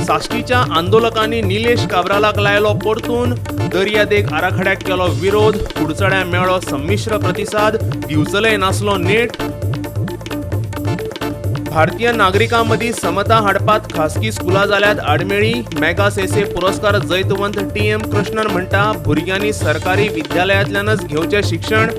साश्टीच्या आंदोलकांनी निलेश काब्रालाक लायलो परतून. दर्यादेग आराखड्याक केलो विरोध. कुडचड्यां मेळ्ळो संमिश्र प्रतिसाद. दिवचले नासलो नेट. भारतीय नागरिकां मदीं समता हाडपात खासगी स्कुलां जाल्यात आडमेळी. मॅगासेसे पुरस्कार जैतवंत टी एम कृष्णन म्हणटा, भुरग्यांनी सरकारी विद्यालयांतल्यानच घेवचें शिक्षण.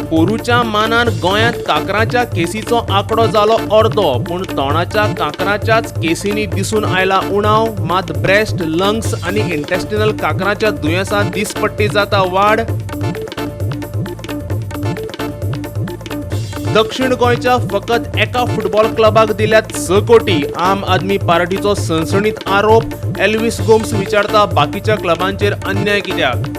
पोरूच्या मानान गोंयांत कांक्राच्या केसीचो आंकडो जालो अर्दो, पूण तोंडाच्या कांक्राच्याच केसींनी दिसून आयला उणाव. मात ब्रेस्ट, लंग्स आनी इंटेस्टिनल कांक्राच्या दुयेंसांत दिसपट्टी जाता वाड. दक्षिण गोंयच्या फकत एका फुटबॉल क्लबाक दिल्यात 6 कोटी. आम आदमी पार्टीचो सणसणीत आरोप. एल्विस गोम्स विचारता, बाकीच्या क्लबांचेर अन्याय कित्याक?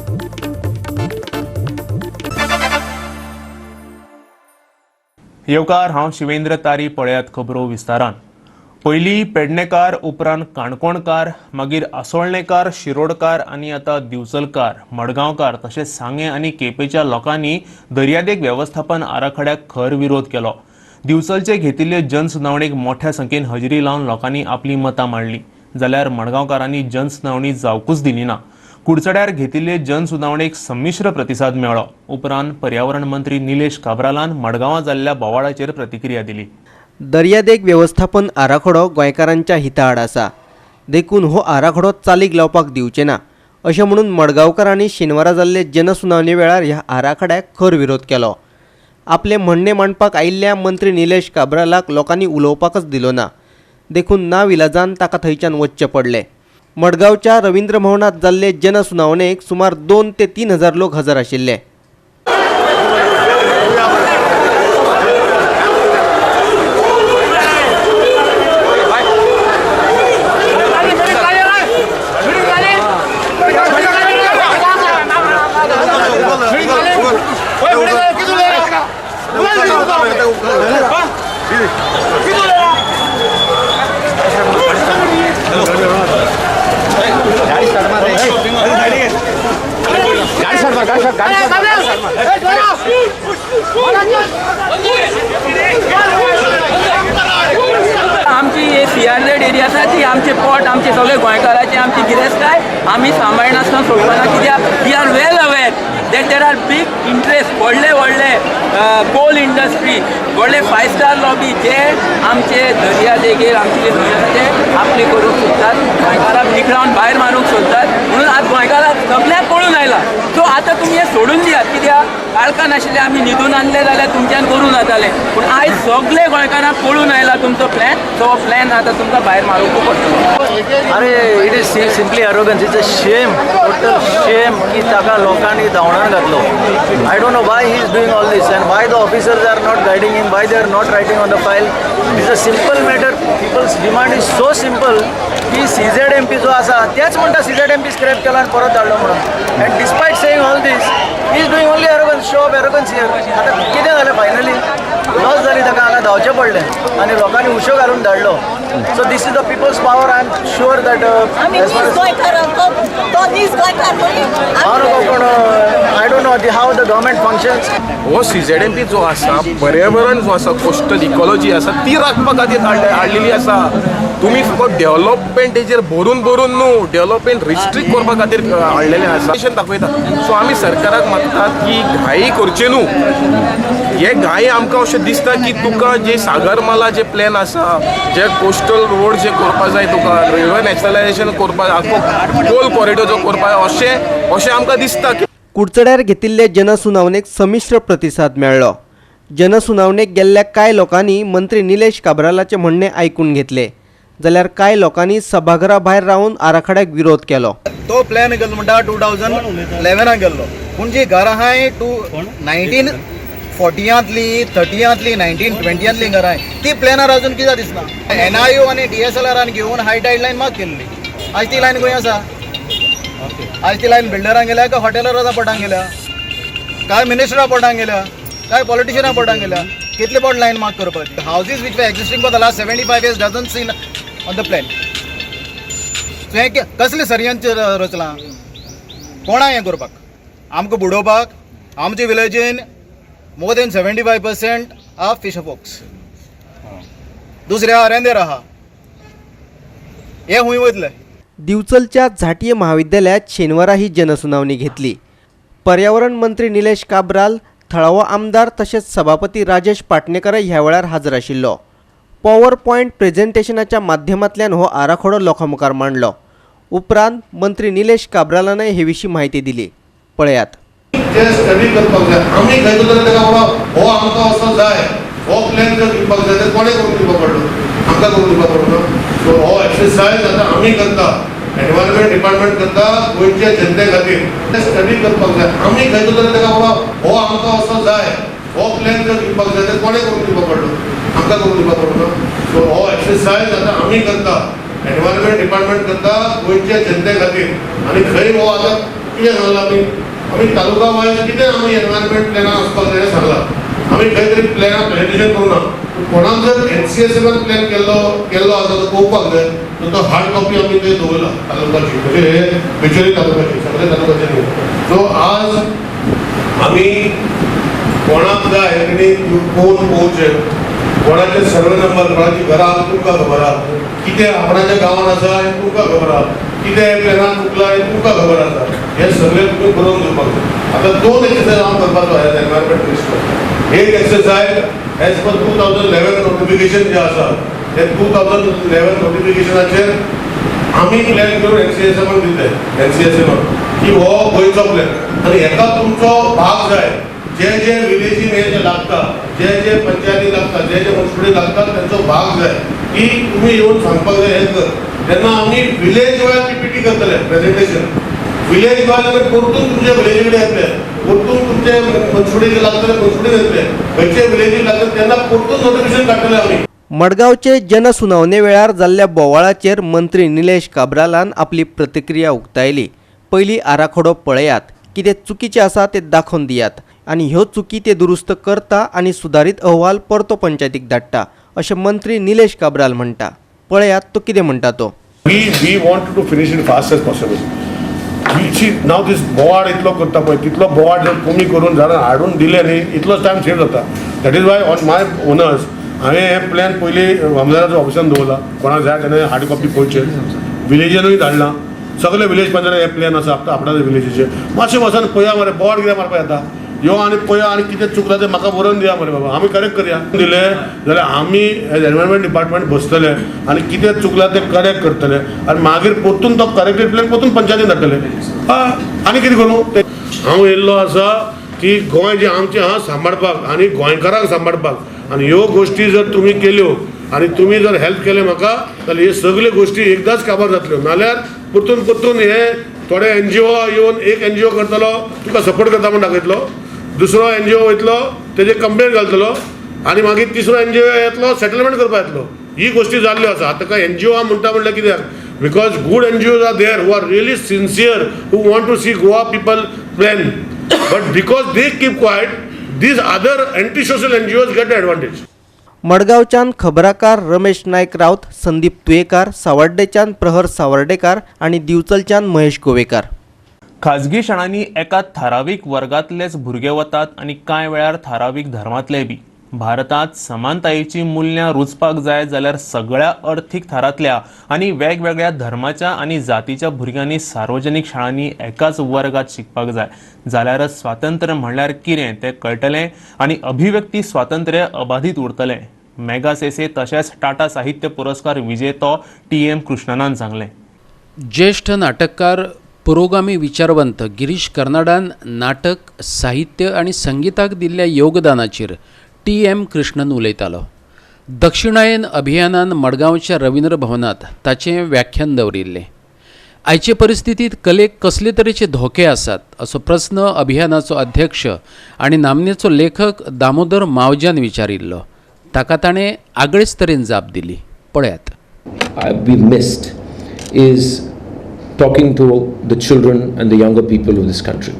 येवकार, हांव शिवेंद्र तारी. पळयात खबरो विस्तारान. पयलीं पेडणेकार, उपरांत काणकोणकार, मागीर आसोळणेकार, शिरोडकार आनी आतां दिवचलकार, मडगांवकार तशेंच सांगें आनी केपेंच्या लोकांनी दर्यादेग वेवस्थापन आराखड्याक खर विरोध केलो. दिवचलचे घेतिल्ले जनसुनावणेक मोठ्या संख्येन हजेरी लावन लोकांनी आपली मतां मांडली, जाल्यार मडगांवकारांनी जनसुनावणी जावकूच दिली ना. कुडचड्यार घेतिल्ले जनसुनावणेक संमिश्र प्रतिसाद मेळ्ळो. उपरांत पर्यावरण मंत्री निलेश काब्रालान मडगांवां जाल्ल्या बोवाळाचेर प्रतिक्रिया दिली. दर्यादेग वेवस्थापन आराखडो गोंयकारांच्या हिता आड आसा, देखून हो आराखडो चालीक लावपाक दिवचे ना, अशें म्हणून मडगांवकारांनी शेनवारा जाल्ले जनसुनावणे वेळार ह्या आराखड्याक खर विरोध केलो. आपलें म्हणणें मांडपाक आयिल्ल्या मंत्री निलेश काब्रालाक लोकांनी उलोवपाकच दिलो ना, देखून ना विलाजान ताका थंयच्यान वचचें पडलें. मडगांवच्या रवींद्र भवनांत जाल्ले जनसुनावणेक सुमार 2 ते 3 हजार लोक हजर आशिल्ले. आमची ही सीआरझेड एरिया आसा ती आमचे पोट, आमचे सगळे गोंयकाराचे, आमची गिरेस्तकाय आमी सांबाळनासतना सोडपाना, कित्याक we are well aware that there are big interest, व्हडले व्हडले कोल इंडस्ट्री, व्हडले फायव स्टार लॉबी जे आमचे दर्या देगेर आमची जी न्हंय आसा ते आपली करूंक सोदतात, गोंयकाराक निखळावन भायर मारूंक सोदतात. म्हणून आज गोंयकाराक सगळ्याक कळून आयला. सो आतां तुमी हें सोडून दियात, कित्याक काळखान आशिल्ले आमी न्हिदून आहले जाल्यार तुमच्यान करूं जातालें, पूण आयज सगळे गोंयकारांक कळून आयला तुमचो प्लॅन. सो हो प्लॅन आतां तुमकां भायर मारूंक पडटलो. अरे, it is simply arrogance. It's a shame, total shame की ताका लोकांनी धांवणान घातलो. I don't know why he is doing all this and why the officers are not guiding him, why they are not writing on the file. It's a simple matter. People's demand is so simple की CZ M P जो आसा, तेच म्हणटा CZ M P scrap केला आनी परत धाडलो म्हणून. And despite saying all this, he is doing only arrogance, show of arrogance here. आतां कितें जालें? फायनली लॉस जाली ताका, हांगा धांवचें पडलें आनी लोकांनी उशो घालून धाडलो. So this is the people's power. I am sure that आमी नीज गोंयकार, तो नीज गोंयकार न्हय. हांव नको, पूण I don't know how the government functions. हो सीझेडएमपी जो आसा, पर्यावरण जो आसा, कोस्टल इकॉलॉजी आसा, ती राखपा खातीर हाडलेली आसा. तुमी फकत डेव्हलपमेंट हेजेर भरून भरून न्हू, डेव्हलपमेंट रिस्ट्रिक्ट करपा खातीर हाडलेलें आसा अशें दाखयता. सो आमी सरकाराक मागतात की घाई करचे न्हू. हे घाई आमकां अशें दिसता की तुका जे सागरमाला जे प्लॅन आसा, जे कोस्टल रोड जे करपा जाय, तुका रिवर नॅचरलायझेशन करपा, आखो कोल कॉरिडोर जो करपा जाय, अशें अशें आमकां दिसता की कुडचड्यार घेतिल्ले जनसुनावणेक संमिश्र प्रतिसाद मेळ्ळो. जनसुनावणेक गेल्ल्या कांय लोकांनी मंत्री निलेश काब्रालाचें म्हणणें आयकून घेतलें, जाल्यार कांय लोकांनी सभाघरा भायर रावन आराखड्याक विरोध केलो. तो प्लॅन केल्लो म्हणटा 2011 केल्लो, पूण जी घरां आहाय टू 1940यांतली, 30यांतली, 1920यांतली घरां आहाय, ती प्लॅनार अजून कित्याक दिसना? एनआययू आनी डीएसएलआरान घेवन हाय टायड लायन मार्क केल्ली. आयज ती लायन खंय आसा? आयज ती लायन बिल्डरांक गेल्या काय हॉटेलरां पोटांक गेल्या, काय मिनिस्टरा पोटांक गेल्या, काय पॉलिटिशियना पोटांक गेल्या? कितले पोट लायन मार्क करपाची? Houses which were existing for the last 75 years doesn't seen on the plan. So हें कसलें सरयांचेर रचलां? कोणा हें करपाक, आमकां बुडोवपाक? आमचे विलेजीन more than 75% are fisher folks. दुसरें आहा रेंदेर आहा. हे हुंय वयतले? दिवचलच्या झांटये महाविद्यालयात शेनवारा ही जनसुनावणी घेतली. पर्यावरण मंत्री निलेश काब्राल, थळावो आमदार तशेंच सभापती राजेश पाटणेकर ह्या वेळार हाजर आशिल्लो. पॉवर पॉयंट प्रेझेंटेशनाच्या माध्यमांतल्यान हो आराखडो लोकां मुखार मांडलो. उपरांत मंत्री निलेश काब्रालानय हे विशीं म्हायती दिली. पळयात. जे स्टडी करपाक जाय आमी खंय तरी ताका बाबा हो आमकां असो जाय, हो प्लॅन जर दिवपाक जाय तर कोणें करून दिवपाक पडलो? आमकां करून दिवपाक पडलो. सो हो एक्सरसायज आतां आमी करता, एनवायरमेंट डिपार्टमेंट करता गोंयच्या जनते खातीर. स्टडी करपाक जाय आमी खंय तरी ताका बाबा हो आमकां असो जाय, हो प्लॅन जर दिवपाक जाय तर कोणें करून दिवपाक पडलो? आमकां करून दिवपाक पडलो. सो हो एक्सरसायज आतां आमी करता, एनवायरमेंट डिपार्टमेंट करता गोंयच्या जनते खातीर. आनी खंय हो आतां कितें सांगलां आमी, आमी तालुका वायज कितें आमी एनवायरमेंट प्लॅनान वचपाक जाय हें सांगलां. आमी खंय तरी प्लॅना प्रेजेंटेशन करूं ना. कोणाक जर एनसीएसएमान प्लॅन केल्लो केल्लो आसा तो पळोवपाक जाय तर तो हार्ड कॉपी आमी थंय दवरला तालुकाची, म्हणजे हे बिचोली तालुकाची, सगळे तालुकाचे न्हू. सो आज आमी कोणाक जाय तेणी पळोवन पळोवचें, कोणाचे सर्वे नंबर, कोणाची घरां आहा तुमकां खबर आहा, कितें आपणाच्या गांवान आसा हें तुमकां खबर आहा, कितें प्लॅनान चुकलां हें तुमकां खबर आसा. हें सगळें तुमी बरोवन दिवपाक जाय. आतां दोन एक्सरसायज हांव करपाचो एज एनवायरमेंट मिनिस्टर. एक एक्सरसायज एज पर 2011 नोटिफिकेशन जें आसा तें 2011 नोटिफिकेशनाचेर आमी प्लॅन करून एनसीएसएमान दिले, एनसीएसएमान की हो गोंयचो प्लॅन आनी हेका तुमचो भाग जाय. जे जे विलेजीन हे जे लागता, जे जे पंचायती लागता, जे जे मुन्सिपालिटी लागता तेंचो भाग जाय की तुमी येवन सांगपाक जाय हें कर. तेन्ना आमी विलेज वायज पीपीटी करतले प्रेजेंटेशन. विलेज वायज आमी परतून तुमच्या विलेजी कडेन येतले, परतून तुमचे मुन्सिपालिटी लागतले, मुन्सिपालिटी येतले, खंयचे विलेजीक लागतले तेन्ना परतून नोटिफिकेशन काडटले आमी. मडगांवचे जनसुनावणे वेळार जाल्ल्या बोवाळाचेर मंत्री निलेश काब्रालान आपली प्रतिक्रिया उक्तायली. पयलीं आराखडो पळयात, कितें चुकीचें आसा तें दाखोवन दियात आनी ह्यो चुकी ते दुरुस्त करता आनी सुदारीत अहवाल परतो पंचायतीक धाडटा अशें मंत्री निलेश काब्राल म्हणटा. पळयात तो कितें म्हणटा तो. We want to finish it fast as possible. We see now this बोवाळ इतलो करता पळय, तितलो बोवाळ जर कमी करून झाडां हाडून दिले न्ही, इतलोच टायम सेव जाता. That is why on my onus हांवें हें प्लॅन पयलीं आमदाराच्या ऑफिसान दवरला. कोणाक जाय तेणें हार्ड कॉपी पळोवचें. विलेजीनूय धाडलां, सगळे विलेज पंचायत हें प्लॅन आसा आपणाच्या विलेजीचेर. मातशें वचोन पळया मरे, बोवाळ कित्याक मारपा येता. यो आनी पळया आनी कितें चुकलां तें म्हाका बरोवन दिया मरे बाबा, आमी करेक्ट करया. दिलें जाल्यार आमी एज एनवायरमेंट डिपार्टमेंट बसतले आनी कितें चुकलां तें करेक्ट करतले आनी मागीर परतून तो करेक्टेड प्लॅन परतून पंचायतीन धाडटले. हय, आनी कितें करूं? तें हांव येयल्लो आसा की गोंय जें आमचें आहा सांबाळपाक आनी गोंयकारांक सांबाळपाक. आनी ह्यो गोश्टी जर तुमी केल्यो आनी तुमी जर हेल्प केलें म्हाका जाल्यार ह्यो सगल्यो गोश्टी एकदांच काबार जातल्यो. नाल्यार परतून परतून हे थोडे एनजीओ येवन एक एनजीओ करतलो तुका सपोर्ट करता म्हूण दाखयतलो, दुसरो एनजीओ वयतलो तेजेर कंप्लेन घालतलो आनी मागीर तिसरो एनजीओ येतलो सेटलमेंट करपाक येतलो. ही गोश्टी जाल्ल्यो आसा. आतां काय एनजीओ म्हणटा म्हणल्यार कित्याक? Because good NGOs are there who are really sincere, who want to see Goa people plan, but because they keep quiet, these other anti social NGOs get the advantage. मडगांवच्यान खबराकार रमेश नायक राऊत, संदीप तुयेकार, सावर्डेच्यान प्रहर सावर्डेकार आनी दिवचलच्यान महेश गोवेकार. खाजगी शाळांनी एका थारावीक वर्गांतलेच भुरगे वतात आनी कांय वेळार थारावीक धर्मांतले बी. भारतांत समानतायेचीं मुल्यां रुजपाक जाय जाल्यार सगळ्या अर्थीक थरांतल्या आनी वेगवेगळ्या धर्माच्या आनी जातीच्या भुरग्यांनी सार्वजनीक शाळांनी एकाच वर्गात शिकपाक जाय. जाल्यारच स्वातंत्र्य म्हणल्यार कितें तें कळटलें आनी अभिव्यक्ती स्वातंत्र्य अबाधीत उरतलें, मॅगासेसे तशेंच टाटा साहित्य पुरस्कार विजेतो टी एम कृष्णनान सांगलें. ज्येश्ठ नाटककार, पुरोगामी विचारवंत गिरीश कर्नाडान नाटक, साहित्य आनी संगिताक दिल्ल्या योगदानाचेर टी एम कृष्णन उलयतालो. दक्षिणायन अभियानान मडगांवच्या रवींद्र भवनांत ताचें व्याख्यान दवरिल्लें. आयचे परिस्थितींत कलेक कसले तरेचे धोके आसात असो प्रस्न अभियानाचो अध्यक्ष आनी नामनेचो लेखक दामोदर मावज्यान विचारिल्लो. ताका ताणें आगळेच तरेन जाप दिली. पळयात. We've missed is talking to the children and the younger people of this country.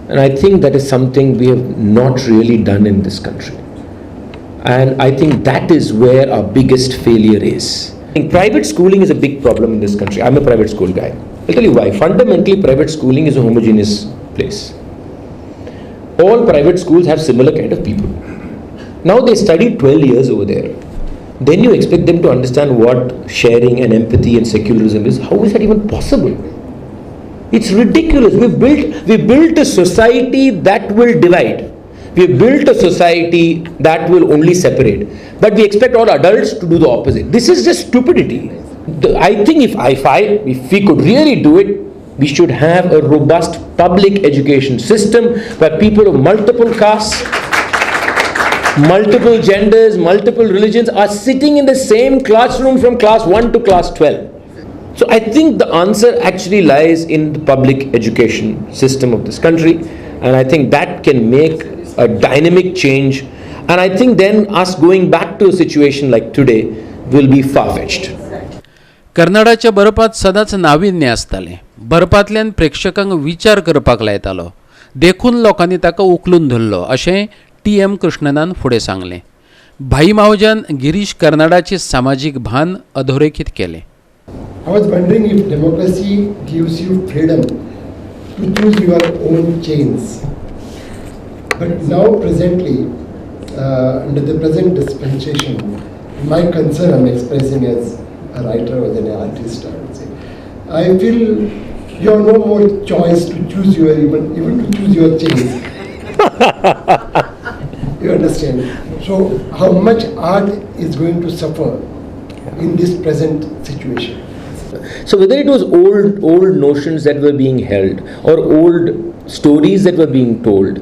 And I think that is something we have not really done in this country. And I think that is where our biggest failure is. I think private schooling is a big problem in this country. I'm a private school guy. I'll tell you why. Fundamentally, private schooling is a homogeneous place. All private schools have similar kind of people. Now they study 12 years over there. Then you expect them to understand what sharing and empathy and secularism is. How is that even possible? It's ridiculous. We built a society that will divide. We built a society that will only separate. But we expect all adults to do the opposite. This is just stupidity. I think if we could really do it, we should have a robust public education system where people of multiple castes, multiple genders, multiple religions are sitting in the same classroom from class 1 to class 12. So I think the answer actually lies in the public education system of this country, and I think that can make a dynamic change. And I think then us going back to a situation like today will be far-fetched. कर्नाडाच्या बरपांत सदांच नाविन्य आसतालें. बरपांतल्यान प्रेक्षकांक विचार करपाक लायतालो, देखून लोकांनी ताका उखलून धरलो अशें टी एम कृष्णनान फुडें सांगलें. भाई मावज्यान गिरीश कर्नाडाचें सामाजीक भान अधोरेखीत केलें. I was wondering if democracy gives you freedom to choose your own chains. But now presently, under the present dispensation, my concern I'm expressing as a writer or an artist, I would say, I feel you have no more choice to choose your, even to choose your chains. You understand? So how much art is going to suffer in this present situation? So whether it was old notions that were being held or old stories that were being told,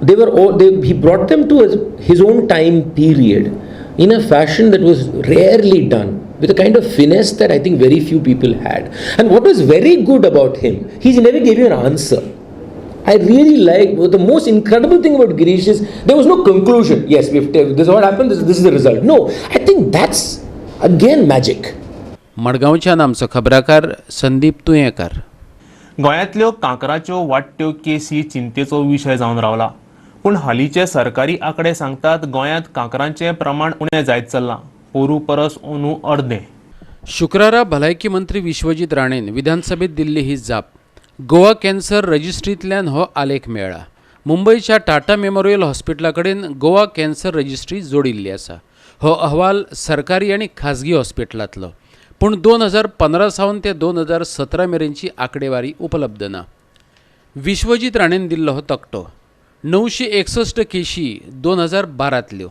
he brought them to his own time period in a fashion that was rarely done, with a kind of finesse that I think very few people had. And what was very good about him, he never gave you an answer. I really like, the most incredible thing about Girish is there was no conclusion. Yes, this is what happened, this is the result. No, I think that's again magic. मडगांवच्यान आमचो खबराकार संदीप तुयेंकार. गोंयांतल्यो कांक्राच्यो वाडट्यो केसी चिंतेचो विशय जावन रावला. पूण हालींचे सरकारी आंकडे सांगतात गोंयांत कांक्रांचें प्रमाण उणें जायत चल्लां, पोरू परस अंदू अर्दें. शुक्रारा भलायकी मंत्री विश्वजीत राणेन विधानसभेत दिल्ली ही जाप. गोवा कॅन्सर रजिस्ट्रींतल्यान हो आलेख मेळ्ळा. मुंबयच्या टाटा मेमोरियल हॉस्पिटला कडेन गोवा कॅन्सर रजिस्ट्री जोडिल्ली आसा. हो अहवाल सरकारी आनी खाजगी हॉस्पिटलांतलो, पूण 2015 सावन ते 2017 मेरेनची आंकडेवारी उपलब्ध ना. विश्वजीत राणेन दिल्लो हो तकटो. 961 केशी 2012तल्यो,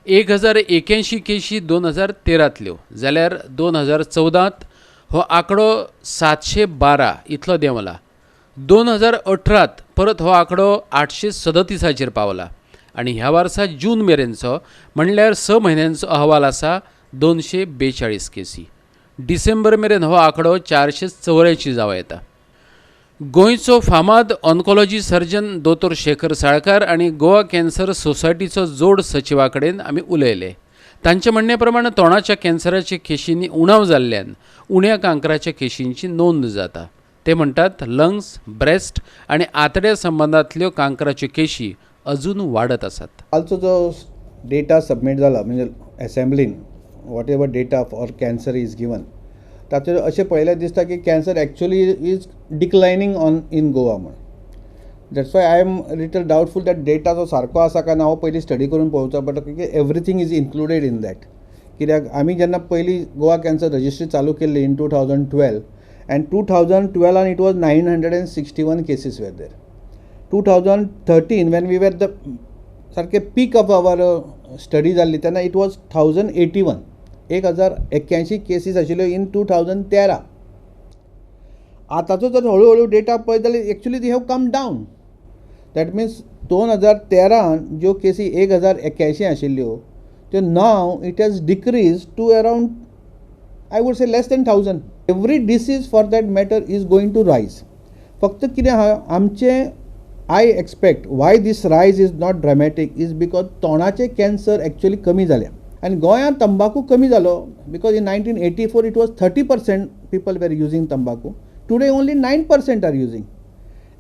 1081 केशी 2013तल्यो, जाल्यार 2014त हो आंकडो 712 इतलो देंवला. 2018त परत हो आंकडो 837 पावला आनी ह्या वर्सा जून मेरेनचो म्हणल्यार 6 म्हयन्यांचो अहवाल आसा 242 केसी. डिसेंबर मेरेन हो आंकडो 484 जावं येता. गोंयचो फामाद ऑन्कोलॉजी सर्जन दोतोर शेखर साळकार आनी गोवा कॅन्सर सोसायटीचो जोड सचिवा कडेन आमी उलयले. तांचे म्हणणे प्रमाण तोंडाच्या कॅन्सराच्या केशींनी उणाव जाल्ल्यान उण्या कांक्राच्या केशींची नोंद जाता. ते म्हणटात लंग्स, ब्रेस्ट आनी आतड्या संबंदांतल्यो कांक्राच्यो केशी अजून वाडत आसात. कालचो जो डेटा सबमीट जाला म्हणजे असेंब्लीन whatever data for cancer is given, ताचेर अशें पळयल्यार दिसता की cancer actually is declining on in Goa म्हूण. That's why I am little doubtful that data जो सारको आसा काय ना हो पयलीं स्टडी करून पळोवचो पडटा, की everything is included in that. कित्याक आमी जेन्ना पयलीं गोवा कॅन्सर रजिस्ट्री चालू केल्ली in 2012 and 2012 it was 961 cases were there. 2013 when we were the सारके पीक ऑफ our study जाल्ली तेन्ना it was 1081, 1081 cases आशिल्ल्यो इन 2013. आतांचो जर हळू हळू डेटा पळयत जाल्यार actually they have come down. That means 2013 ज्यो केसी 1081 आशिल्ल्यो त्यो now it has decrease to around I would say less than 1000. Every disease for that matter is going to rise. फक्त कितें आहा आमचें, I expect why this rise is not dramatic is because तोंडाचे cancer actually कमी जाल्या आनी गोंयांत तंबाकू कमी जालो because in 1984 it was 30% people were using tambaku. Today only 9% are using.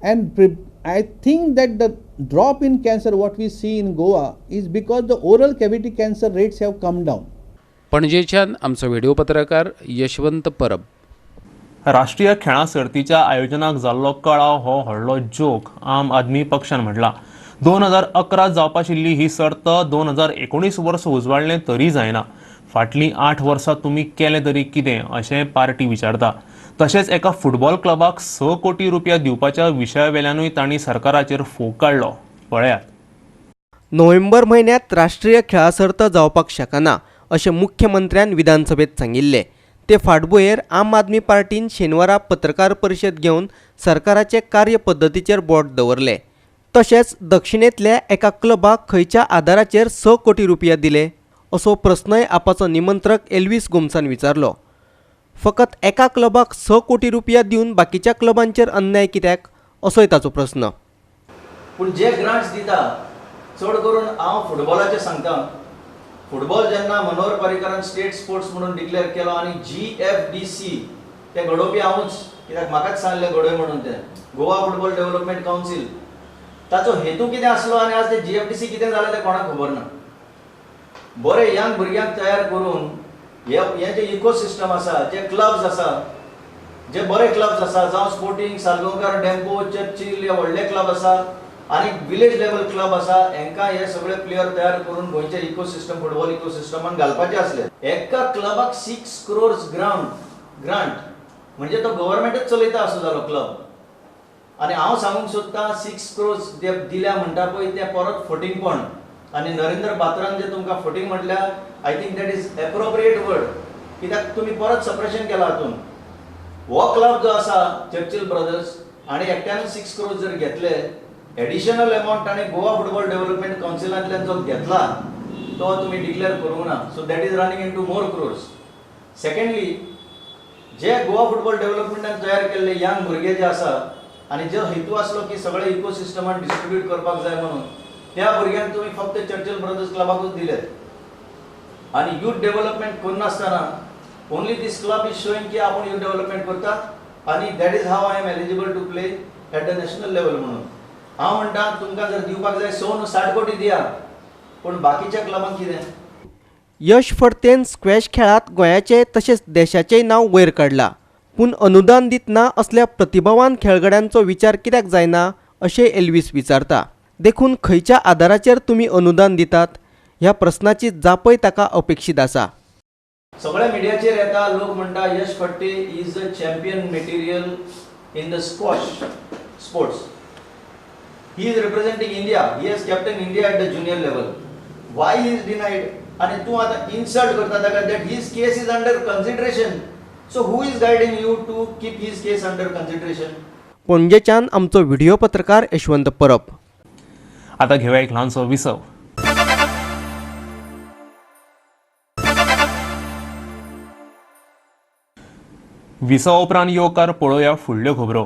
And I think that the drop in cancer what we see in Goa is because the oral cavity cancer rates have come down. पणजेच्यान आमचो video पत्रकार यशवंत परब. राष्ट्रीय खेळां सर्तीच्या आयोजनाक जाल्लो कळाव हो व्हडलो जोक आम आदमी पक्षान म्हणला. 2011 जावपाशिल्ली ही सर्त 2019 वर्स उजवाडलें तरी जायना. फाटलीं 8 वर्सां तुमी केलें तरी कितें अशें पार्टी विचारता. तशेंच एका फुटबॉल क्लबाक 6 कोटी रुपया दिवपाच्या विशयावेल्यानूय तांणी सरकाराचेर फोग काडलो. पळयात. नोव्हेंबर म्हयन्यांत राष्ट्रीय खेळां सर्त जावपाक शकना अशें मुख्यमंत्र्यान विधानसभेत सांगिल्लें. ते फाटभुंयेर आम आदमी पार्टीन शेनवारा पत्रकार परिशद घेवन सरकाराचे कार्यपद्दतीचेर बोट दवरलें. तशेंच दक्षिणेंतल्या एका क्लबाक खंयच्या आदाराचेर 6 कोटी रुपया दिले असो प्रस्नय आपाचो निमंत्रक एल्वीस गोम्सान विचारलो. फकत एका क्लबाक 6 कोटी रुपया दिवन बाकीच्या क्लबांचेर अन्याय कित्याक असोय ताचो प्रस्न. पूण जे ग्रांट्स दिता चड करून हांव फुटबॉलाचें सांगता. फुटबॉल जेन्ना मनोहर पर्रीकरान स्टेट स्पोर्ट्स म्हणून डिक्लेअर केलो आनी GFDC ते घडोवपी हांवूच, कित्याक म्हाकाच सांगलें घडोय म्हणून, तें गोवा फुटबॉल डेव्हलपमेंट कावन्सील, ताचो हेतू कितें आसलो आनी आज ते GFDC कितें जालें तें कोणाक खबर ना. बरे यंग भुरग्यांक तयार करून हे जे इकोसिस्टम आसा, जे क्लब्स आसा, जे बरे क्लब्स आसा, जावं स्पोर्टींग, सालगांवकार, डेम्पो, चर्चील हे व्हडले क्लब आसा आनी विलेज लेवल क्लब आसा, हेंकां हे सगळे प्लेयर तयार करून गोंयचे इकोसिस्टम फुटबॉल इकोसिस्टमान घालपाचे आसले. एका क्लबाक 6 crores grant म्हणजे तो गव्हर्मेंटच चलयता असो जालो क्लब. आनी हांव सांगूंक सोदतां 6 crores जे दिल्या म्हणटा पळय तें परत फटींगपण. आनी नरेंद्र बात्रान जे तुमकां फटींग म्हटल्यार I think that is appropriate word, कित्याक तुमी परत सप्रेशन केलां हातून. हो क्लब जो आसा चर्चील ब्रदर्स आनी एकट्यान 6 crores जर घेतले एडिशनल अमावंट ताणें गोवा फुटबॉल डेव्हलपमेंट कावन्सिलांतल्यान जो घेतला तो तुमी डिक्लेअर करूंक ना. So that is running into more crores. Secondly, J Goa football डेव्हलपमेंटान तयार केल्ले यंग भुरगे जे आसा आनी जो हेतू आसलो की सगळे इकोसिस्टमान डिस्ट्रिब्यूट करपाक जाय म्हणून, त्या भुरग्यांक तुमी फक्त चर्चील ब्रदर्स क्लबाकूच दिले आनी यूथ डेव्हलपमेंट करनासतना only this club is showing की आपूण यूथ डेव्हलपमेंट करता आनी that is how I am eligible to play at the national level म्हणून. हांव म्हणटा तुमकां जर दिवपाक जाय 100 न्हू 60 कोटी दिया, पूण बाकीच्या क्लबांक कितें? यश फडतेन स्क्वॅश खेळांत गोंयाचें तशेंच देशाचेंय नांव वयर काडलां, पूण अनुदान दितना असल्या प्रतिभावान खेळगड्यांचो विचार कित्याक जायना अशें एल्वीस विचारता. देखून खंयच्या आदाराचेर तुमी अनुदान दितात ह्या प्रस्नाची जापय ताका अपेक्षीत आसा. सगळ्या मिडियाचेर येता लोक म्हणटा Yash Phadte is a champion material in the squash sports. He is representing India. He has captained India at the junior level. Why he is denied? And tu ata insult karta taka that his case is under consideration. So who is guiding you to keep his case under consideration? पणजेच्यान आमचो video पत्रकार यशवंत परब. आता घेऊया एक ल्हानसो विसव. विसवा उपरांत येवकार पळोवया फुडल्यो खबरो.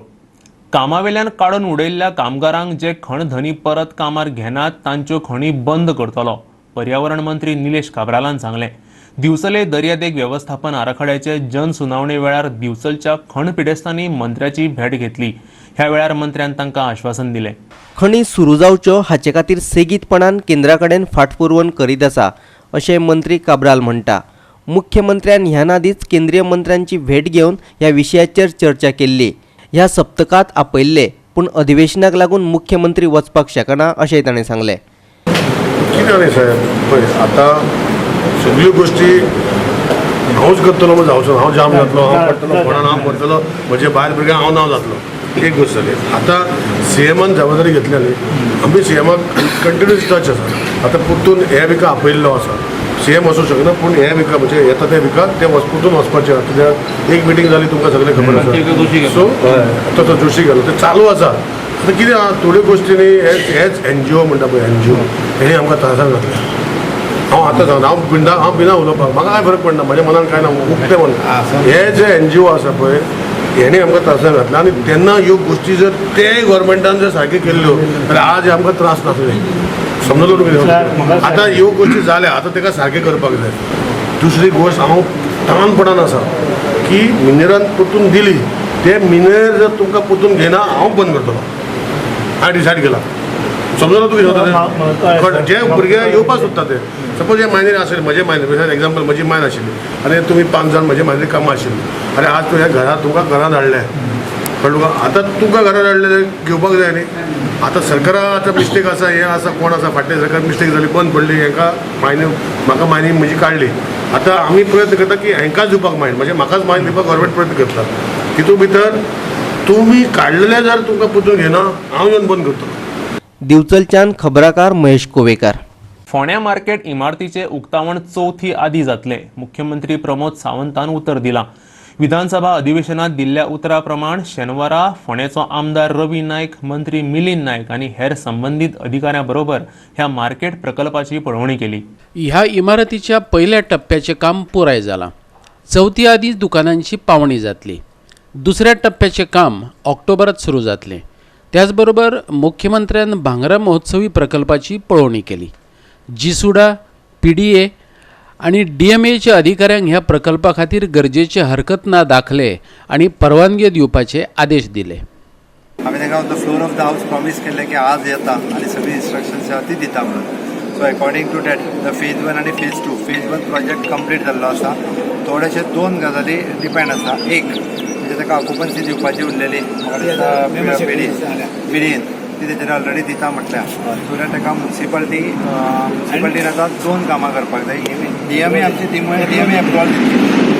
कामावेल्यान काडून उडयल्ल्या कामगारांक जे खण धनी परत कामार घेनात तांच्यो खणी बंद करतलो, पर्यावरण मंत्री निलेश काब्रालान सांगलें. दिवचले दर्यादेग वेवस्थापन आराखड्याचे जनसुनावणे वेळार दिवचलच्या खण पिडेस्तांनी मंत्र्याची भेट घेतली. ह्या वेळार मंत्र्यान तांकां आश्वासन दिलें. खणी सुरू जावच्यो हाचे खातीर सेगीतपणान केंद्रा कडेन फाटपुरवण करीत आसा अशें मंत्री काब्राल म्हणटा. मुख्यमंत्र्यान ह्यान आदींच केंद्रीय मंत्र्यांची भेट घेवन ह्या विशयाचेर चर्चा केल्ली. ह्या सप्तकांत आपयल्ले, पूण अधिवेशनाक लागून मुख्यमंत्री वचपाक शकना अशेंय ताणें सांगलें. कितें जालें साहेब, पळय आतां सगळ्यो गोश्टी हांवूच करतलो म्हूण जावचो, हांव जाम जातलो, हांव पडटलो कोणाक, हांव मरतलो, म्हजे बायल भुरग्यांक हांव नांव जातलो. एक गोश्ट जाली. आतां सीएमान जबाबदारी घेतल्या न्ही, आमी सीएमाक कंटिन्यूस टच आसा. आतां परतून हे विका आपयल्लो आसा, सीएम वचूंक शकना पूण हे विका म्हणजे येता ते विका ते परतून वचपाचे आसा. कित्याक एक मिटींग जाली तुमकां सगळें खबर आसा. सो आतां तो जोशी गेलो, ते चालू आसा. आतां कितें आहा थोड्यो गोश्टी न्ही, हेच एनजीओ म्हणटा पळय, एनजीओ हेणी आमकां त्रासान घातल्या. हांव आतां सांगता, हांव बिंदा, हांव बिना उलोवपाक, म्हाका कांय फरक पडना, म्हज्या मनान कांय ना, उक्तें मन. हे जे एनजीओ आसा पळय हेणी आमकां त्रासान घातला आनी तेन्ना ह्यो गोश्टी जर ते गव्हर्मेंटान जर सारक्यो केल्ल्यो जाल्यार आज आमकां त्रास नासले. समजलो तुमी? आतां ह्यो गोश्टी जाल्या, आतां ताका सारकें करपाक जाय. दुसरी गोश्ट हांव ताणपणान आसा की मिनेरान परतून दिली, ते मिनेर जर तुमकां परतून घेना हांव बंद करतलो, हांवें डिसायड केला. समजलो तुका कितें? जे भुरगे येवपाक सोदता ते सपोज हे मायनीर आशिल्ले, म्हजे मायनीर एग्जाम्पल म्हजी मायन आशिल्ली आनी तुमी 5 जाण म्हजे मायनीर कामां आशिल्ली आनी आज तुवें घरा तुमकां घरान हाडलें, कळ्ळें तुका? आतां तुमकां घरान हाडलें घेवपाक जाय न्ही. आतां सरकारा आतां मिस्टेक आसा, हें आसा, कोण आसा फाटलें सरकार मिस्टेक जाली, बंद पडली, हेंकां मायन म्हाका मायनी म्हजी काडली. आतां आमी प्रयत्न करता की हेंकांच दिवपाक मायन, म्हणजे म्हाकाच मायन दिवपाक गव्हर्मेंट प्रयत्न करता. तितून भितर तुमी काडलेले जर तुमकां पुतून घेना, हांव येवन बंद करतलो. दिवचलच्यान खबराकार महेश कोवेकार. फोंड्या मार्केट इमारतीचें उक्तावण चवथी आदी जातलें, मुख्यमंत्री प्रमोद सावंतान उतर दिलां. विधानसभा अधिवेशनात दिल्ल्या उतरा प्रमाण शेनवारा फोंड्याचो आमदार रवी नायक, मंत्री मिलिंद नायक आनी हेर संबंदीत अधिकाऱ्यां बरोबर ह्या मार्केट प्रकल्पाची पळोवणी केली. ह्या इमारतीच्या पयल्या टप्प्याचें काम पुराय जालां. चवथी आदीं दुकानांची पावणी जातली. दुसऱ्या टप्प्याचें काम ऑक्टोबरांत सुरू जातलें. त्याचबरोबर मुख्यमंत्र्यान भांगरा महोत्सवी प्रकल्पाची पळोवणी केली. जीसुडा, पीडीए आनी डीएमएच्या अधिकाऱ्यांक ह्या प्रकल्पा खातीर गरजेचे हरकत ना दाखले आनी परवानगी दिवपाचे आदेश दिले. हांवें तांकां on the floor of the house promise केल्लें की आज येता आनी सगळी इन्स्ट्रक्शन्स आहा ती दिता म्हणून. So according to that the phase 1 आनी फेज 2, फेज 1 प्रोजेक्ट कंप्लीट जाल्लो आसा. थोडेशे दोन गजाली डिपेंड आसा. एक म्हणजे ताका ऑक्युपन्सी दिवपाची उरलेली म्हाका पिडीएन ती तेजेर ऑलरेडी दिता म्हटल्या. सो that ताका मुन्सिपालिटीन आतां दोन कामां करपाक जाय. डीएमए आमची ती डीएमए एप्रुवल दितली,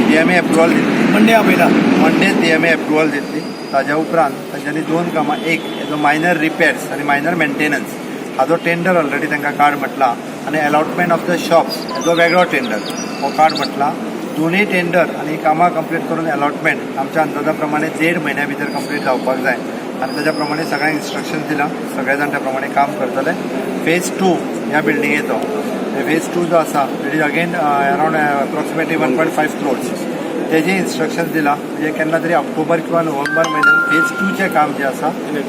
डीएमए एप्रुवल दितली मंडे आपयला, मंडेच डीएमए एप्रुवल दितली. ताज्या उपरांत तांच्यांनी दोन कामां, एक हेजो मायनर रिपेर्स आनी मायनर मेंटेनन्स हाजो टेंडर ऑलरेडी तांकां काड म्हटला आनी अलॉटमेंट ऑफ the shops हेजो वेगळो टेंडर हो काड म्हटला. दोनूय टेंडर आनी कामां कंप्लीट करून अलॉटमेंट आमच्या अंदाजा प्रमाणे 1.5 म्हयन्या भितर कंप्लीट जावपाक जाय आनी ताज्या प्रमाणे सगळ्यांक इन्स्ट्रक्शन दिलां, सगळे जाण त्या प्रमाणे काम करतले. फेज 2 ह्या बिल्डिंगेचो फेज 2 जो आसा it is again around approximately 1.5 crores तेजे इन्स्ट्रक्शन दिलां. म्हणजे केन्ना तरी ऑक्टोबर किंवा नोव्हेंबर म्हयन्यान फेज 2चें काम जें आसा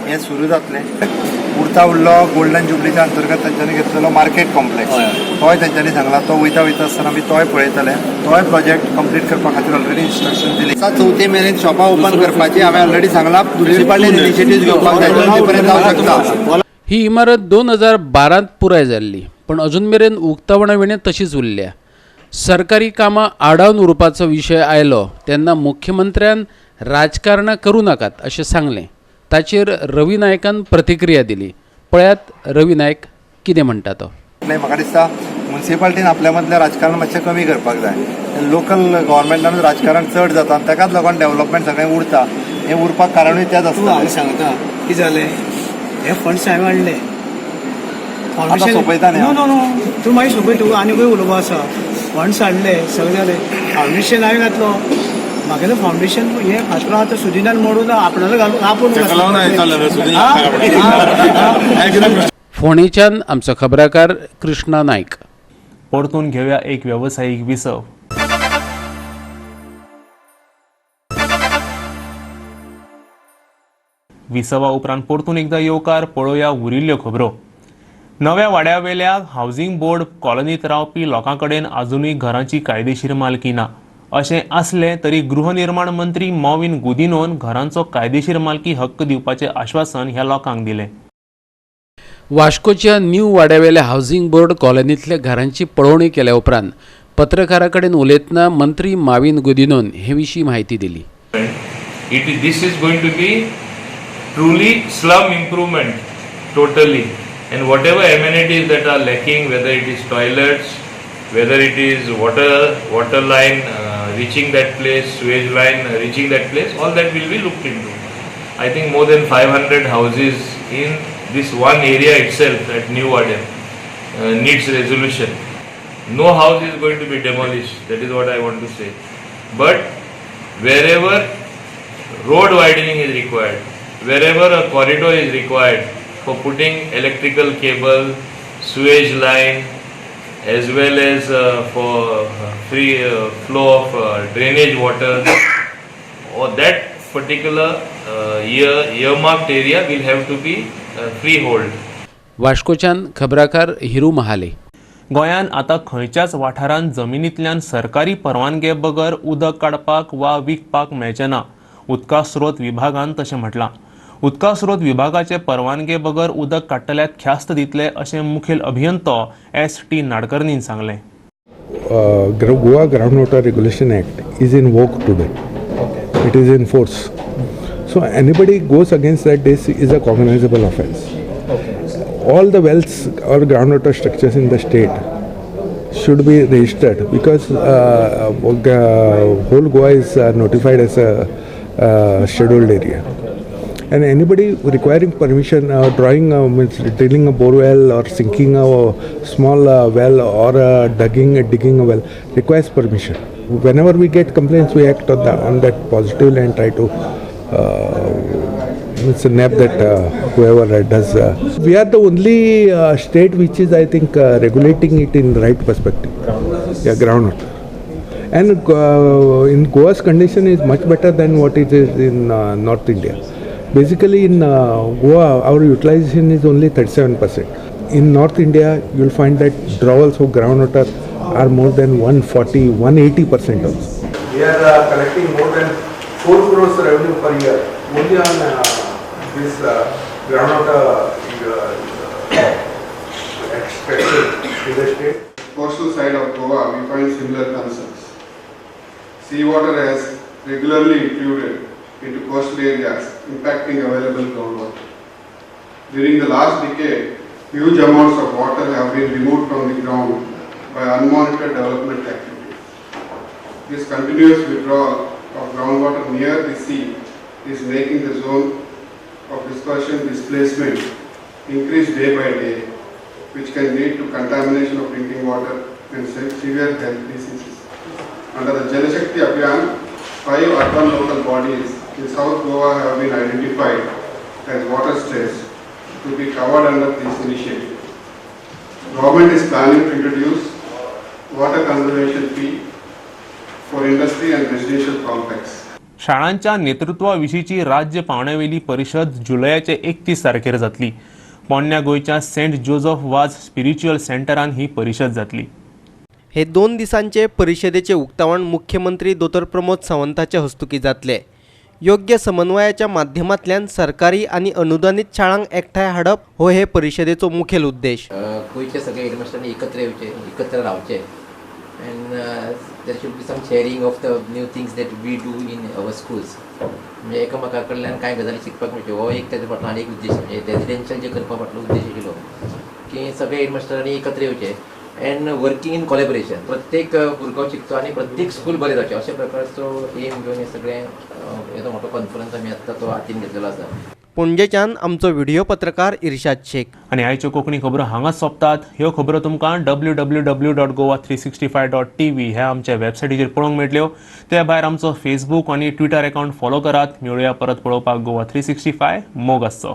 हें सुरू जातलें. उरता उरलो गोल्डन जुबलीच्या अंतर्गत तांच्यांनी घेतलेलो मार्केट कॉम्प्लेक्स, तोय तांच्यांनी सांगला तो वयता वयता आसतना आमी तोय पळयतले. तोय प्रोजेक्ट कंप्लीट करपा खातीर ऑलरेडी इन्स्ट्रक्शन दिली. चवथी मेरेन शॉपां ओपन करपाची हांवें ऑलरेडी सांगलां. म्युनिसिपालिटीन इनिशिएटीव घेवपाक जाय, पर्यंत जावंक शकता. ही इमारत 2012 पुराय जाल्ली, पण अजून मेरेन उक्तावणा विणें तशीच उरल्या. सरकारी कामां आडावन उरपाचो विशय आयलो तेन्ना मुख्यमंत्र्यान राजकारणां करूं नाकात अशें सांगलें. ताचेर रवी नायकान प्रतिक्रिया दिली. पळयात रवी नायक कितें म्हणटा तो. म्हाका दिसता मुन्सिपालिटीन आपल्या मदलें राजकारण मातशें कमी करपाक जाय. लोकल गव्हर्मेंटानूच राजकारण चड जाता आनी ताकाच लागून डेव्हलपमेंट सगळें उरता. हें उरपाक कारणूय तेंच आसता. हांवें सांगता कितें जालें, हे फंड्स हांवें हाडले. आतां सोंपयता न्ही. नो नो नो, तूं मागीर सोंपय, तूं आनीकूय उलोवपा आसा. फंड्स हाडले, सगळें जालें, फावंडेशन हांवें घातलो. म्हागेलें फावंडेशन हें फातरां आतां सुदिनान मोडून आपणालो घालून आपूण. फोंडेच्यान आमचो खबराकार कृष्णा नायक. परतून घेवया एक वेवसायीक विसव. विसवा उपरांत परतून एकदा येवकार. पळोवया उरिल्ल्यो खबरो. नव्या वाड्यावेल्या हावजिंग बोर्ड कॉलनीत रावपी लोकां कडेन आजुनूय घरांची कायदेशीर मालकी ना. अशें आसलें तरी गृहनिर्माण मंत्री मॉविन गुदिनोन घरांचो कायदेशीर मालकी हक्क दिवपाचें आश्वासन ह्या लोकांक दिलें. वास्कोच्या न्यू वाड्यावेल्या हावजिंग बोर्ड कॉलनींतल्या घरांची पळोवणी केल्या उपरांत पत्रकारां कडेन उलयतना मंत्री माविन गुदिनोन हे विशीं म्हायती दिली. This is going to be truly slum improvement totally, and whatever amenities that are lacking, whether it is toilets, whether it is water line reaching that place, sewage line reaching that place, all that will be looked into. I think more than 500 houses in this one area itself at New Vadem needs resolution. No house is going to be demolished, that is what I want to say. But wherever road widening is required, wherever a corridor is required for putting electrical cable, sewage line, as well as for free flow of drainage water, or that particular earmarked area will have to be freehold. वास्कोच्यान खबराकार Hiru Mahale. गोंयांत आतां खंयच्याच वाठारांत जमिनींतल्यान सरकारी परवानगे बगर उदक काडपाक वा विकपाक मेळचें ना. उदका स्रोत विभागान तशें म्हटलां. उदका स्रोत विभागाचे परवानगे बगर उदक काडटल्याक ख्यास्त दितले अशें मुखेल अभियंतो एस.टी. नाडकर्णीन सांगलें. Goa Groundwater Regulation Act is in vogue today. It is in force. So anybody goes against that, this is a cognizable offense. All the wells or groundwater structures in the state should be registered because whole Goa is notified as a scheduled area. And anybody requiring permission, drawing, means drilling a bore well or sinking a small well or digging a well requires permission. Whenever we get complaints, we act on that positively and try to nab that whoever does. We are the only state which is, I think, regulating it in the right perspective. Yeah, groundwater. And in Goa's condition is much better than what it is in North India. Basically in Goa, our utilization is only 37%. In North India, you will find that drawals of groundwater are more than 140, 180% also. We are collecting more than 4 crores revenue per year only on this groundwater extraction in the state. Coastal side of Goa, we find similar concerns. Seawater has regularly intruded into coastal areas, impacting available groundwater. During the last decade, huge amounts of water have been removed from the ground by unmonitored development activities. This continuous withdrawal of groundwater near the sea is making the zone of dispersion displacement increase day by day, which can lead to contamination of drinking water and severe health diseases. Under the Jal Shakti Abhiyan, 5 urban local bodies in South Goa have been identified as water stress to be covered under this initiative. Government is planning to introduce water conservation fee for industry and residential complex. शाळांच्या नेतृत्वाविशींची राज्य पावंड्यावेली परिशद जुलयाचे 31 तारखेर जातली. पोन्न्या गोंयच्या Saint Joseph वाज spiritual सेंटरान ही परिशद जातली. हे 2 दिसांचे परिशदेचे उक्तावण मुख्यमंत्री दोतोर प्रमोद सावंताचे हस्तुकीं जातले. योग्य समन्वयाच्या माध्यमांतल्यान सरकारी आनी अनुदानीत शाळांक एकठांय हाडप हो हे परिशदेचो मुखेल उद्देश. गोंयचे सगळे हेडमास्टरांनी एकत्र येवचे, एकत्र रावचे and there should be some sharing of the new things that we do in our schools. म्हणजे एकामेका कडल्यान कांय गजाली शिकपाक मेळच्यो हो एक ताच्या फाटलो आनी एक उद्देश. म्हणजे रेजिडेन्शियल जे करपा फाटलो उद्देश आशिल्लो की सगळे हेडमास्टरांनी एकत्र येवचे एंड वर्किंग इन कॉलेबरेशन, प्रत्येक भुरगो शिकचो आनी प्रत्येक स्कूल बरें जावचें अशा प्रकारचो एम घेवन हे सगळें येदो मोठो कॉन्फरन्स आमी आत्तां तो हातीन घेतलेलो आसा. पणजेच्यान आमचो व्हिडिओ पत्रकार इर्शाद शेख. आनी आयच्यो कोंकणी खबरो हांगाच सोंपतात. ह्यो खबरो तुमकां www.goa365.tv ह्या आमच्या वेबसायटीचेर पळोवंक मेळटल्यो. ते भायर आमचो फेसबूक आनी ट्विटर अकाउंट फॉलो करात. मेळुया परत पळोवपाक गोवा 365. मोग आसचो.